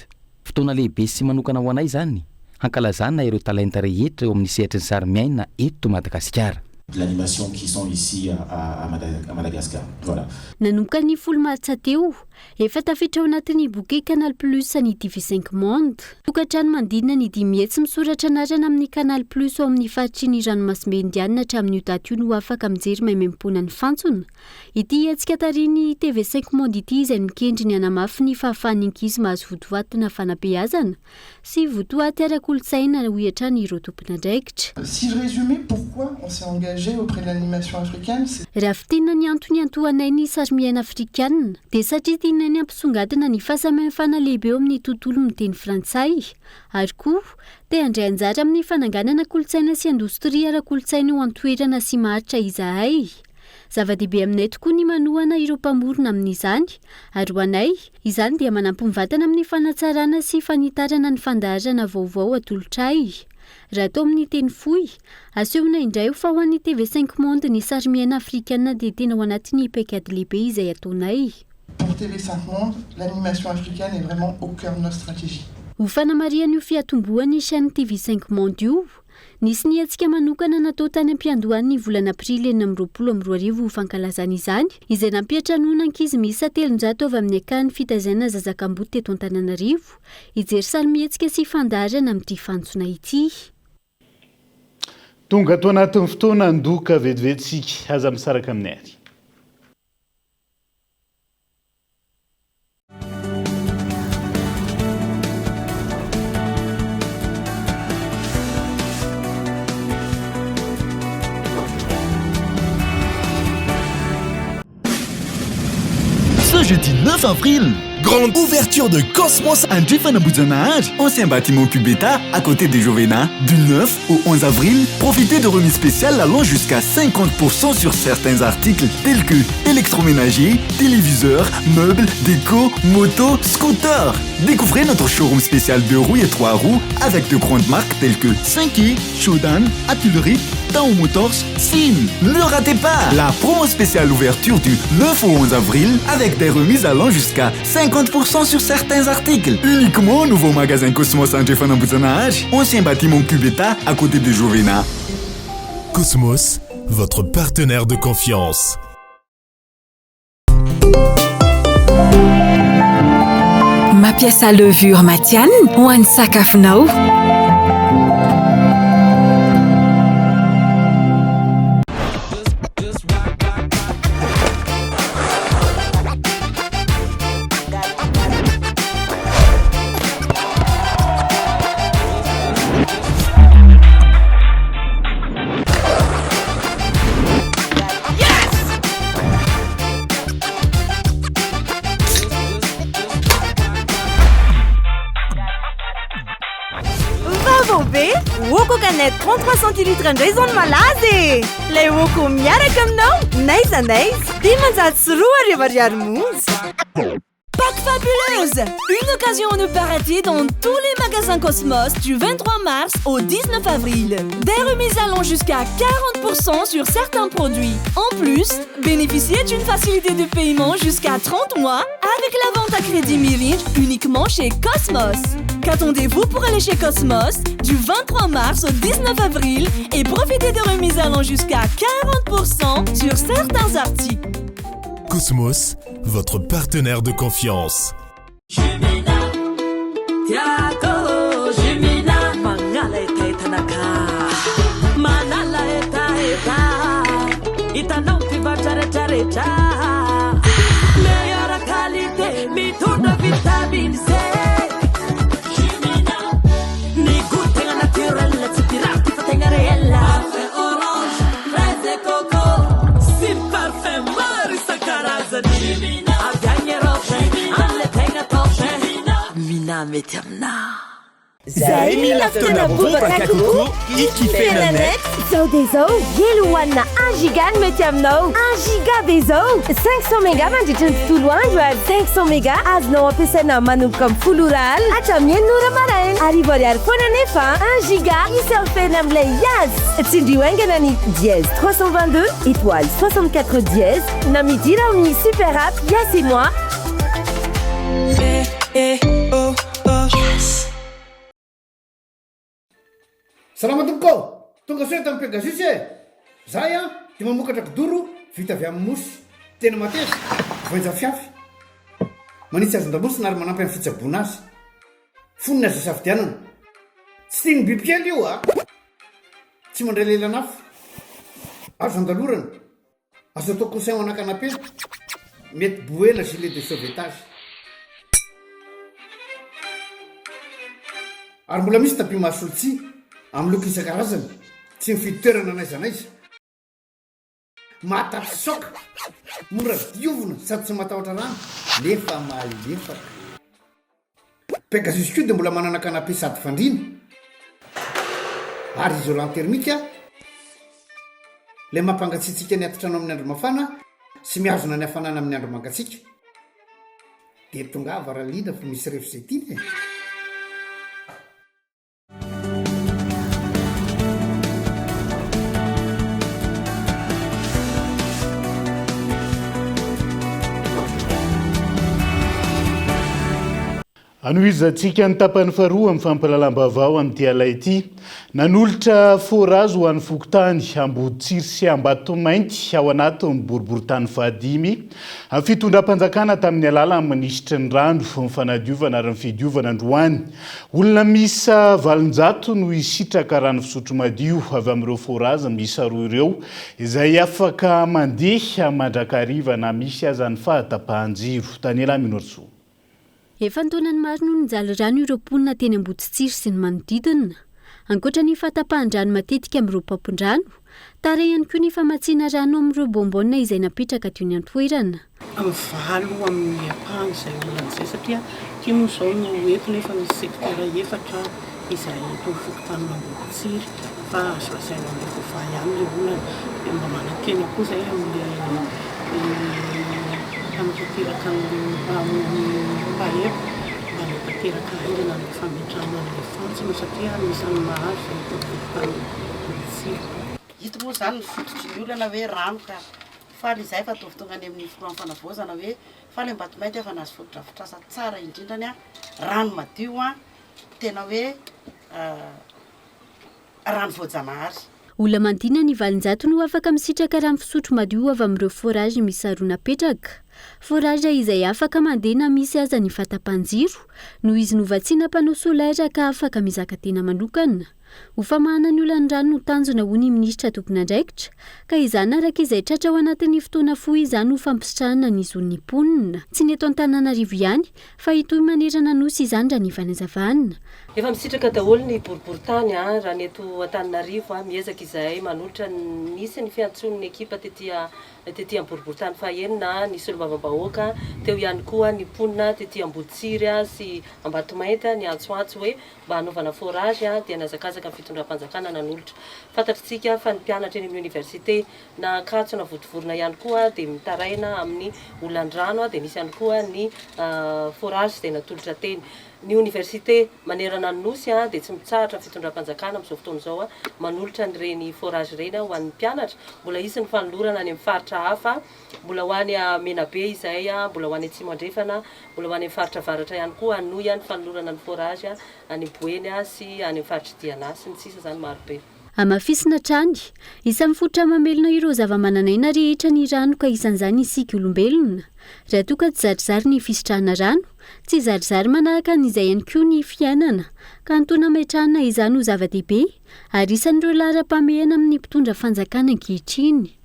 [SPEAKER 19] Fotoana lehibe sy manokana ho anay izany hankalazana ireo talenta rehetra eo amin'ny sehatry ny sarimiaina eto Madagasikara.
[SPEAKER 18] de l'animation qui sont ici à Madagascar. Voilà.
[SPEAKER 4] Nanomboka ny folo martsa teo, Efa tafiditra ao anatin'ny bouquet Canal Plus ny TV Cinq Monde. Tokantrano manodidina ny 500 misoratra anarana amin'ny Canal Plus ao amin'ny faritry ny ranomasimbe Indianina hatramin'io daty io no afaka mijery maimaimpoana ny fantsona. Ity hetsika tarihin'ny TV Cinq Monde ity izay mikendry ny hanamafy ny fahafahan'ny ankizy mahazo votoatina fanabeazana sy votoaty ara-kolontsaina, hoy hatrany ireo tompon'andraikitra.
[SPEAKER 20] Si je résumais pourquoi on s'est engagé auprès de l'animation africaine, c'est.
[SPEAKER 4] Raha fintinina ny antony iantohanay ny sarimiaina afrikana, dia satria tianay ny hampisongadina ny fahasamihafana lehibe eo amin'ny tontolo miteny frantsay, ary koa te handray anjara amin'ny fananganana kolontsaina sy indostria ara-kolontsaina eo an-toerana sy maharitra izahay. Zava-dehibe aminay tokoa ny manohana ireo mpamorona amin'izany, ary ho anay, izany dia manampy mivantana amin'ny fanatsarana sy fanitarana ny fandaharana vaovao atolotray. Raha atao amin'ny teny fohy, asehonay indray fa ho an'ny TV Cinq Monde ny sarimiaina afrikana dia tena ao anatin'ny paikady lehibe izay ataonay.
[SPEAKER 20] Pour TV Cinq Monde, l'animation africaine est vraiment au cœur de notre stratégie.
[SPEAKER 4] Ho fanamarihana io fiatombohan'ny chaîne TV Cinq Monde io, Nisy ny hetsika manokana natao tany am-piandohan'ny volana aprily 2026 ho fankalazana izany, izay nampiantranoana ankizy miisa 300 avy amin'ny akany fitaizana zaza kamboty teto Antananarivo, hijery sarimihetsika sy fandaharana amin'ity fantsona ity.
[SPEAKER 5] Tonga ato anatin'ny fotoana andoka vetivety isika. Aza misaraka aminay ary.
[SPEAKER 21] Ce jeudi 9 avril, grande ouverture de Cosmos Andrefan'Ambohijanahary, ancien bâtiment Cubeta à côté des Jovena. Du 9 au 11 avril, profitez de remises spéciales allant jusqu'à 50% sur certains articles tels que électroménager, téléviseurs, meubles, déco, moto, scooter. Découvrez notre showroom spécial 2 roues et 3 roues avec de grandes marques telles que 5 Shodan, Atulri, Tao Motors, Sim. Ne ratez pas la promo spéciale ouverture du 9 au 11 avril avec des remises allant jusqu'à 50% sur certains articles. Uniquement au nouveau magasin Cosmos Andrefan'Ambohijanahary, ancien bâtiment Cubeta à côté de Jovena.
[SPEAKER 22] Cosmos, votre partenaire de confiance.
[SPEAKER 23] Mampiasa levure matihanina ho an'ny sakafonao. Vaovao be! Woko canette 33 centilitres indray izao no malaza e! Ilay Woko miaraka aminao n'aiza n'aiza! 2500 ariary monja!
[SPEAKER 24] Pack fabuleuse Une occasion à ne pas rater dans tous les magasins Cosmos du 23 mars au 19 avril. Des remises allant jusqu'à 40% sur certains produits. En plus, bénéficiez d'une facilité de paiement jusqu'à 30 mois avec la vente à crédit Miringe uniquement chez Cosmos. Qu'attendez-vous pour aller chez Cosmos du 23 mars au 19 avril et profiter de remises allant jusqu'à 40% sur certains articles.
[SPEAKER 22] Cosmos, votre partenaire de confiance.
[SPEAKER 25] Zahay mila fotoana bobaka kokoa hikifena net.
[SPEAKER 26] Zao dia zao, elo hohanina un giga no mety aminao. Un giga be zao! 500 méga mandritra ny tontolo andro ary 500 méga azonao ampiasaina manomboka amin'ny folo ora alina hatramin'ny enina ora maraina. Arivo ariary foana anefa un giga hi-surfer-na amin'ilay Yas! Tsindrio haingana ny dièse 322 étoile 64 dièse na midira ao amin'ny super app Yas et moi.
[SPEAKER 27] Salama tompoko ô! Tonga soa eto amin'ny Pegasus e! Zahay an dia mamokatra kidoro vita avy amin'ny mousse. Tena mateza, voainja fiafy. Manitsy hazon-damosina ary manampy amin'ny fitsaboana azy. Fonony azo isafidianana. Tsy tian'ny bibikely io a! Tsy mandray lelan'afo. Azo andalorana. Azo atao coussin ho ana canapé. Mety bouée na gilet de sauvetage. Ary mbola misy tapis mahasolo tsihy, amin'ny loko isan-karazany. Tsy mifidy toerana n'aiza n'aiza. Mahatafy-saoka, mora diovina sady tsy matahotra rano nefa malefaka. Pegasus koa dia mbola manana canapé sady fandriana ary isolant thermique ilay mampangatsiatsiaka ny atitrano amin'ny andro mafana sy mihazona ny hafanana amin'ny andro mangatsiaka. Dia tongava raha liana fa misy ref izay tiana e!
[SPEAKER 5] Anohizantsika ny tapany faharoa amin'ny fampahalalam-baovao amin'ity alina ity. Nanolotra forage ho an'ny fokontany Amboditsiry sy Ambatomainty ao anatin'ny boriborintany fahadimy ny fitondram-panjakana tamin'ny alalan'ny minisitry ny rano, ny fanadiovana ary ny fidiovana androany. Olona miisa 800 no hisitraka rano fisotro madio avy amin'ireo forages miisa roa ireo, izay afaka mandeha mandrakariva na misy aza ny fahatapahan-jiro. Daniela Minoarisoa.
[SPEAKER 4] Efa an-taonany maro no nijaly rano ireo mponina teny Amboditsiry sy ny manodidina. Ankoatra ny fahatapahan-drano matetika amin'ireo paompin-drano, tara ihany koa ny famatsiana rano amin'ireo bonbonne izay napetraka teo an-toerana.
[SPEAKER 1] Mivalo amin'ny ampahany izay olana izay satria ity moa izao no eto nefa misy secteur efatra izay eto amin'ny fokontanin'Amboditsiry fa azo lazaina hoe voavaha ihany ilay olana. Dia mba manantena koa izay amin'ilay mpanatanteraka an'ilay PAEP mba hanatanteraka haingana an'ilay fametrahana an'ilay fantsona satria anisan'ny mahazo izay eto amin'ny fokontanin'Amboditsiry.
[SPEAKER 2] Ito moa izany ny fototry ny olana hoe rano ka. Faly izahay fa tovy tonga any amin'ny filohan'ny fanavaozana hoe faly Ambatomainty aho fa nahazo fotodrafitrasa tsara indrindrany an, rano madio an, tena hoe rano voajanahary.
[SPEAKER 4] Olona manodidina ny 800 no afaka misitraka rano fisotro madio avy amin'ireo forage miisa roa napetraka. Forage izay afaka mandeha na misy aza ny fahatapahan-jiro, noho izy novatsiana panneau solaire ka afaka mizaka tena manokana. Ho famahana ny olan'ny rano no tanjona hoy ny minisitra tompon'andraikitra, ka izany araka izay tratra ao anatin'ny fotoana fohy izany ho fampisitrahana ny zon'ny mponina. Tsy ny eto Antananarivo ihany, fa hitohy manerana Nosy izany raha ny fanazavana.
[SPEAKER 7] Efa misitraka daholo ny boriborintany raha ny eto Antananarivo, miezaka izahay manolotra, nisy ny fiantsoan'ny ekipa tety tety amin'ny boriborintany fahenina, ny solombavambahoaka, teo ihany koa ny mponina tety Amboditsiry sy Ambatomainty niantsoantso hoe mba hanaovana forage dia nihazakazaka ny fitondram-panjakana nanolotra. Fantatr'tsika fa ny mpianatra eny amin'ny oniversite na Ankatso na Vontovorona ihany koa dia mitaraina amin'ny olan-drano dia nisy ihany koa ny forage izay natolotra teny. Ny oniversite manerana ny Nosy dia tsy mitsahatra ny fitondram-panjakana amin'izao fotoana izao manolotra an'ireny forage ireny ho an'ny mpianatra. Mbola hisy ny fanolorana any amin'ny faritra hafa, mbola ho any Menabe izay, mbola ho any Atsimo Andrefana, Mbola ho any amin'ny faritra avaratra ihany koa hanohy ny fanolorana ny forage any Boeny sy any amin'ny faritr'i Diana sy ny sisa izany maro be.
[SPEAKER 4] Hamafisina hatrany, isan'ny fototra mamelona ireo zava-manan'aina rehetra ny rano ka isan'izany isika olombelona. Raha toa ka tsy zarizary ny fisitrahana rano, tsy zarizary manahaka an'izay ihany koa ny fiainana, ka antony hametrahana izany ho zava-dehibe ary isan'ireo laharam-pahamehana amin'ny mpitondra fanjakana ankehitriny.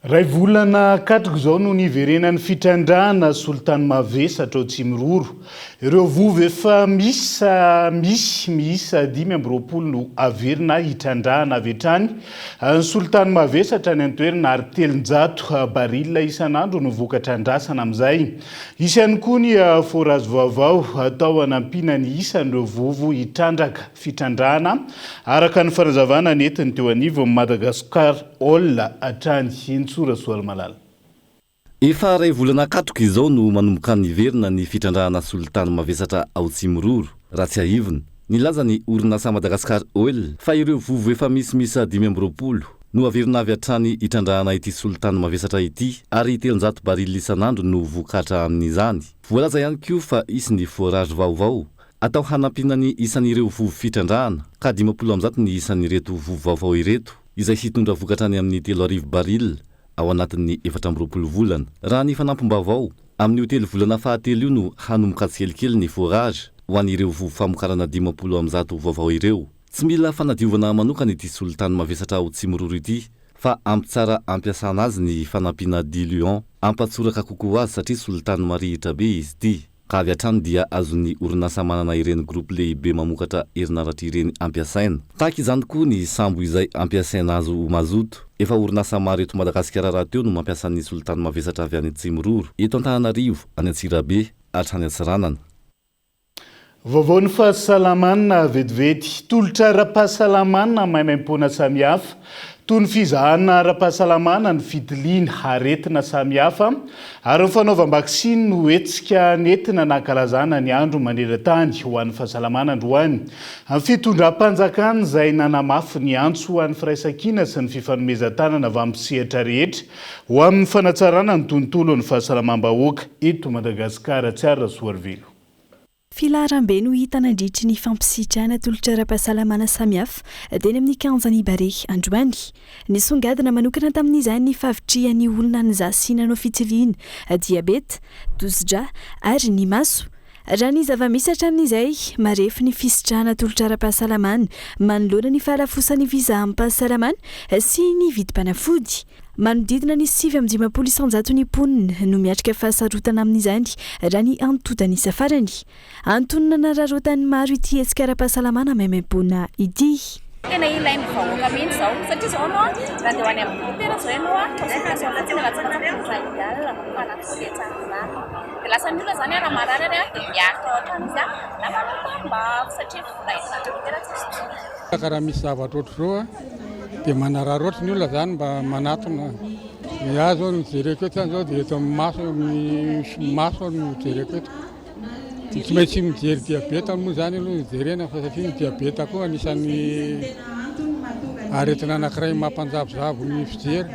[SPEAKER 5] Iray volana katroka izao no niverenan'ny fitrandrahana solitany mavesatra ao Tsimiroro. Ireo vovo efa miisa misy miisa 25 no averina hitrandrahana avy hatrany ny solitany mavesatra any an-toerana ary 300 baril isan'andro no vokatra andrasana amin'izay. Hisy ihany koa ny forage vaovao atao hanampiana ny isan'ireo vovo hitrandraka fitrandrahana araka ny fanazavana nentiny teo anivon'ny Madagascar Oil hatrany Henintsoa Rasoarimalala.
[SPEAKER 8] Efa iray volana katroka izao no manomboka niverina ny fitrandrahana solitany mavesatra ao Tsimiroro, raha tsiahivina. Nilaza ny orinasa Madagascar Oil fa ireo vovo efa misy miisa 25 no haverina avy hatrany hitrandrahana ity solitany mavesatra ity ary 300 baril isan'andro no vokatra amin'izany. Voalaza ihany koa fa hisy ny forage vaovao Atao hanampiana ny isan'ireo vovo fitrandrahana, ka 150 ny isan'ireto vovo vaovao ireto, izay hitondra vokatra any amin'ny 3000 baril ao anatin'ny 24 volana. Raha ny fanampim-baovao, Amin'io telovolana fahatelo io no hanomboka tsikelikely ny forage ho an'ireo vovo famokarana 150 vaovao ireo. Tsy mila fanadiovana manokana ity solitany mavesatra ao Tsimiroro ity fa ampy tsara ampiasana azy ny fanampiana diluant hampatsoraka kokoa azy satria solitany marihitra be izy ity ka avy hatrany dia azon'ny orinasa manana ireny groupe lehibe mamokatra herinaratra ireny ampiasaina. Tahaka izany koa ny sambo izay ampiasaina azy ho mazoto. Efa orinasa maro eto Madagasikara rahateo no mampiasa ny solitany mavesatra avy any Tsimiroro, eto Antananarivo, any Antsirabe, hatrany Antsiranana.
[SPEAKER 5] Vaovaon'ny fahasalamana vetivety. Tolotra ara-pahasalamana maimaimpoana samihafa, toy ny fizahana ara-pahasalamana, ny fitiliana aretina samihafa ary ny fanaovam-baksiny no hetsika nentina nankalazana ny andro maneran-tany ho an'ny fahasalamana androany. Amin'ny fitondram-panjakana izay nanamafy ny antso ho an'ny firaisankina sy ny fifanomezan-tanana avy amin'ny mpisehatra rehetra ho amin'ny fanatsarana ny tontolon'ny fahasalamam-bahoaka eto Madagasikara. Tsiary Rasoarivelo.
[SPEAKER 6] Filaharambe no hita nandritry ny fampisitrahana tolotra ara-pahasalamana samihafa teny amin'ny kianjan'i Barea androany. Nisongadina manokana tamin'izany ny fahavitrihan'ny olona nizaha sy nanao fitiliana diabeta, tosi-drà ary ny maso. Raha ny zava-misy hatramin'izay, marefo ny fisitrahana tolotra ara-pahasalamana manoloana ny fahalafosan'ny fizaham-pahasalamana sy ny vidim-panafody. Manodidina ny 59 isan-jaton'ny mponina no miatrika fahasarotana amin'izany raha ny antontan'isa farany. Antony nanararaotan'ny maro ity hetsika ara-pahasalamana maimaimpoana ity.
[SPEAKER 9] Tena ilain'ny vahoaka mihitsy izao satria izao ianao raha andeha ho any amin'ny dokotera izao ianao a, consultation fotsiny alatsakatsaky ny iray alina, fanafody dia tsara izany. Dia lasa ny olona izany raha marary ary dia miaritra ao an-trano izy na manao tambavy satria vola entina any dokotera tsisy intsony.
[SPEAKER 10] Ka raha misy zavatra ohatr'izao dia manararaotra ny olona zany mba manatona. Ny ahy zao no jereko eto zany zao dia eto amin'ny maso amin'ny maso no jereko eto. Tsy maintsy mijery diabeta moa zany aloha no jerena fa satria ny diabeta koa anisan'ny aretina anankiray mampanjavozavo ny fijery.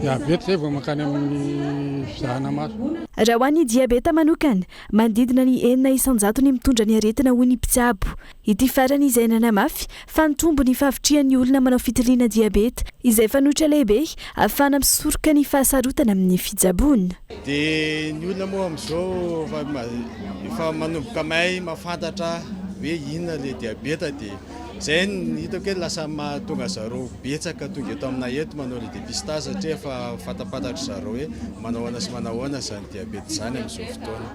[SPEAKER 10] Dia avy eto zay vao mankany amin'ny fizahana maso.
[SPEAKER 6] Raha ho an'ny diabeta manokana, manodidina ny 6% ny mitondra ny aretina hoy ny mpitsabo. Ity farany izay nanamafy fa nitombo ny fahavitrihan'ny olona manao fitiliana diabeta, izay fanoitra lehibe ahafahana misoroka ny fahasarotana amin'ny fitsaboana.
[SPEAKER 11] Dia ny olona moa amin'izao efa manomboka mahay mahafantatra hoe inona ilay diabeta dia izay no hitako hoe lasa mahatonga zareo betsaka tonga eto aminay eto manao ilay dépistage satria efa fantapantatry zareo hoe manao ahoana sy manao ahoana izany diabeta izany amin'izao fotoana.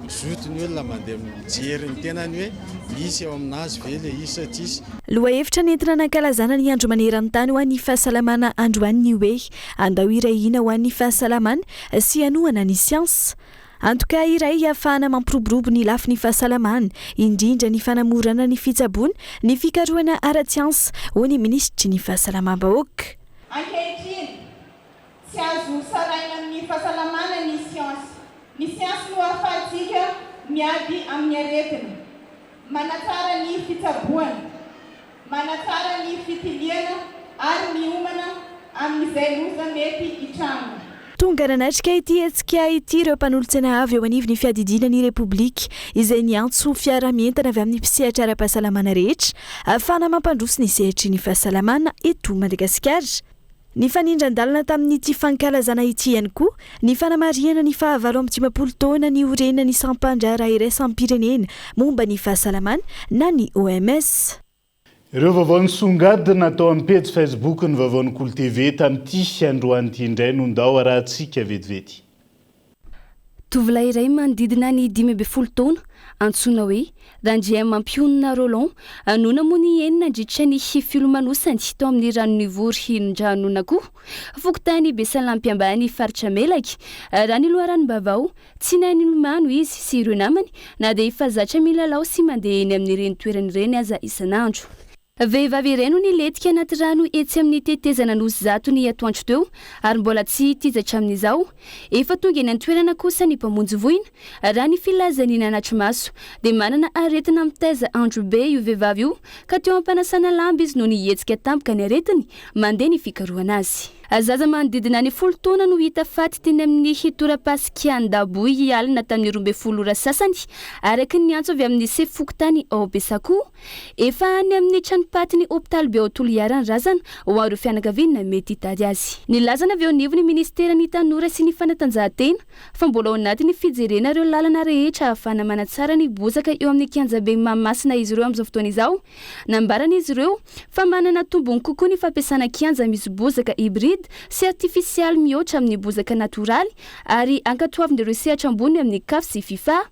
[SPEAKER 11] Zoto ny olona mandeha mijery ny tenany hoe misy eo aminazy ve ilay izy sa tsisy.
[SPEAKER 6] Lohahevitra nentina nankalazana ny Andro maneran-tany ho an'ny fahasalamana androany ny hoe Andao hiray hina ho an'ny fahasalamana sy hanohana ny siansa. Antoka iray ahafahana mampiroborobo ny lafiny fahasalamana, indrindra ny fanamorana ny fitsaboana, ny fikarohana ara-tsiansa, hoy ny minisitry ny Fahasalamam-bahoaka.
[SPEAKER 13] Ankehitriny, Tsy azo sarahina amin'ny fahasalamana ny siansa. Ny siansa no ahafahantsika miady amin'ny aretina, manatsara ny fitsaboana, manatsara ny fitiliana ary miomana amin'izay loza mety hitranga.
[SPEAKER 6] Tonga nanatrika ity hetsika ity ireo mpanolotsaina avy eo anivon'ny fiadidiana ny Repoblika izay niantso fiaraha-mientana avy amin'ny mpisehatra ara-pahasalamana rehetra ahafahana mampandroso ny sehatry ny fahasalamana eto Madagasikara. Nifanindran-dalana tamin'ity fankalazana ity ihany koa ny fanamarihana ny faha 58 taona niorenan'ny sampan-draharaha iraisam-pirenena momba ny fahasalamana na ny OMS.
[SPEAKER 5] Ireo vaovao nisongadina tao amin'ny pejy Facebook ny vaovaon'ny Kolo TV tamin'ity androany ity indray no ndao arahantsika vetivety.
[SPEAKER 4] Tovolahy iray manodidina ny 15 taona, antsoina hoe Randriamampionona Roland, no namono ny ainy nandritra ny filomanosany tao amin'ny ranonivory Hindranonakoho, fokontany Besalampy Ambany, faritra Melaky. Raha ny loharanom-baovao, tsy nahay nilomano izy sy ireo namany na dia efa zatra milalao sy mandeha eny amin'ireny toerana ireny aza isan'andro. Vehivavy iray no nilentika anaty rano etsy amin'ny tetezana Anosizato ny atoandro teo ary mbola tsy hita izy hatramin'izao. Efa tonga eny an-toerana kosa ny mpamonjy voina. Raha ny filazan'ny nanatri-maso dia manana aretina mitaiza andro be io vehivavy io ka teo am-panasana lamba izy no nihetsika tampoka ny aretiny, mandeha ny fikarohana azy. Zaza manodidina ny folo taona no hita faty teny amin'ny torapasika Andaboy alina tamin'ny 12 ora sasany, araka ny antso avy amin'ny sefo fokontany ao Besakoa. Efa any amin'ny tranom-patin'ny hopitaly be ao Toliara ny razana ho an'ireo fianakaviana mety hitady azy. Nilazana avy eo anivon'ny minisiteran'ny Tanora sy ny Fanatanjahantena fa mbola ao anatin'ny fijerena ireo lalana rehetra ahafahana manatsara ny bozaka eo amin'ny kianjaben'i Mahamasina izy ireo amin'izao fotoana izao. Nambaran'izy ireo fa manana tombony kokoa ny fampiasana kianja misy bozaka hybride sy artifisialy mihoatra amin'ny bozaka natoraly ary ankatoavin'ireo sehatra ambony amin'ny Caf sy Fifa.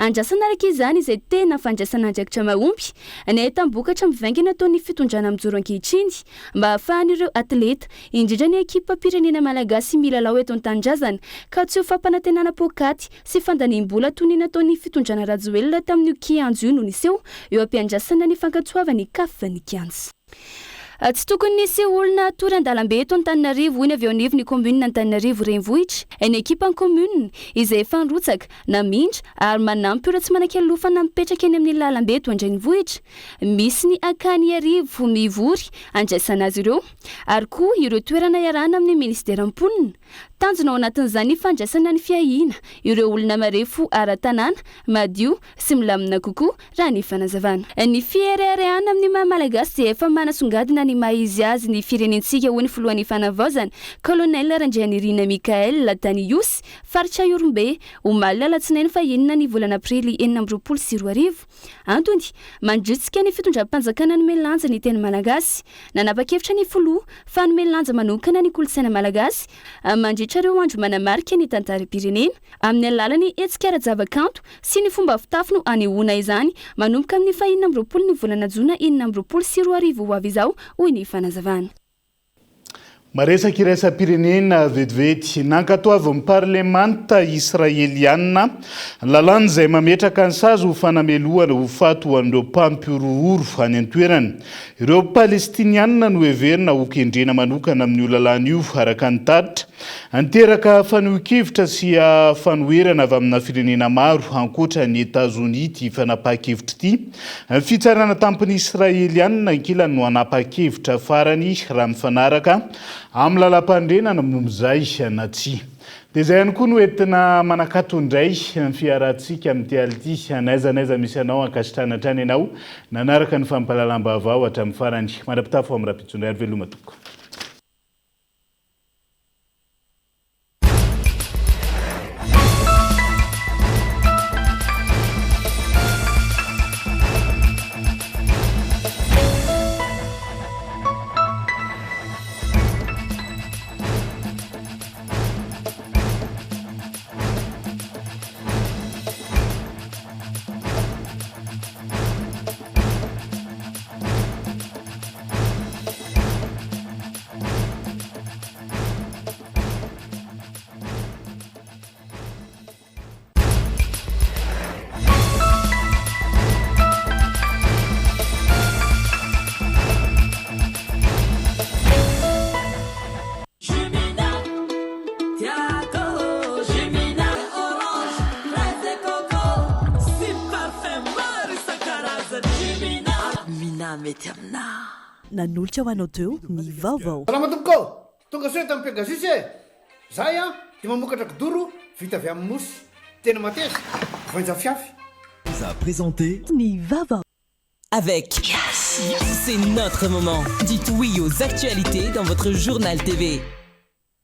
[SPEAKER 4] Andrasana araka izany izay tena fandraisana andraikitra mahomby ny ahitam-bokatra mivaingana ataon'ny fitondrana mijoro ankehitriny mba hahafahan'ireo atleta, indrindra ny ekipam-pirenena malagasy milalao eto an-tanindrazana ka tsy ho fampanantenana poakaty sy fandaniam-bola toy ny nataon'ny fitondrana Rajoelina tamin'io kianja io no niseho eo am-piandrasana ny fankatoavan'ny Caf ny kianja. Tsy tokony hisy olona hatory an-dalambe eto Antananarivo, hoy ny avy eo anivon'ny kaominina Antananarivo Renivohitra. Ny ekipan'ny kaominina, izay efa nirotsaka, namindra ary manampy ireo tsy manan-kialofana mipetraka eny amin'ny lalambe eto an-drenivohitra. Misy ny Akany Iarivo mivory handraisana azy ireo, ary koa ireo toerana iarahana amin'ny minisiteran'ny mponina. Tanjona ao anatin'izany ny fandraisana ny fiahiana ireo olona marefo ara-tanàna, madio sy milamina kokoa, raha ny fanazavana. Ny fireharehana amin'ny maha Malagasy dia efa manasongadina ny maha izy azy ny firenentsika, hoy ny filohan'ny Fanavaozana, Colonel Randrianirina Michaël, tany Ihosy, faritra Ihorombe, omaly alatsinainy fahenina ny volana aprily 2026. Antony, mandrisika ny fitondram-panjakana hanome lanja ny teny malagasy. Nanapa-kevitra ny filoha fa hanome lanja manokana ny kolontsaina malagasy mandritra ireo andro manamarika ny tantaram-pirenena. Amin'ny alalan'ny hetsika ara-javakanto sy ny fomba fitafy no hanehoana izany manomboka amin'ny fahenina amby roapolo ny volana jona 2026 ho avy izao, hoy ny fanazavana.
[SPEAKER 5] Maresaka iraisam-pirenena vetivety. Nankatoavin'ny parlemanta Israeliana ny lalàna izay mametraka ny sazy ho fanamelohana ho faty ho an'ireo mpampihorohoro any an-toerana. Ireo Palestiniana no heverina ho kendrena manokana amin'io lalàna io, araka ny tatitra. Niteraka fanehoan-kevitra sy fanoherana avy amina firenena maro ankoatra an'i Etazonia ity fanapahan-kevitra ity. Ny fitsarana tampony Israelianina ankilany no hanapa-kevitra farany raha mifanaraka amin'ny lalàmpanorenana momba izay na tsia. Dia izay ihany koa no entina manakato indray ny fiarahantsika amin'ity alina ity. N'aiza n'aiza misy anao, ankasitrahana hatrany ianao nanaraka ny fampahalalam-baovao hatramin'ny farany. Mandra-pitafo amin'ny rahampitso indray ary veloma tompoko.
[SPEAKER 6] Nanolotra ho anao teo ny vaovao.
[SPEAKER 27] Salama tompoko ô! Tonga soa eto amin'ny Pegasus e! Zahay an dia mamokatra kidoro vita avy amin'ny mousse. Tena mateza, voainja fiafy.
[SPEAKER 21] Vous a présenté.
[SPEAKER 6] Ny vaovao.
[SPEAKER 3] Avec Yes, c'est notre moment. Dites oui aux actualités dans votre journal TV.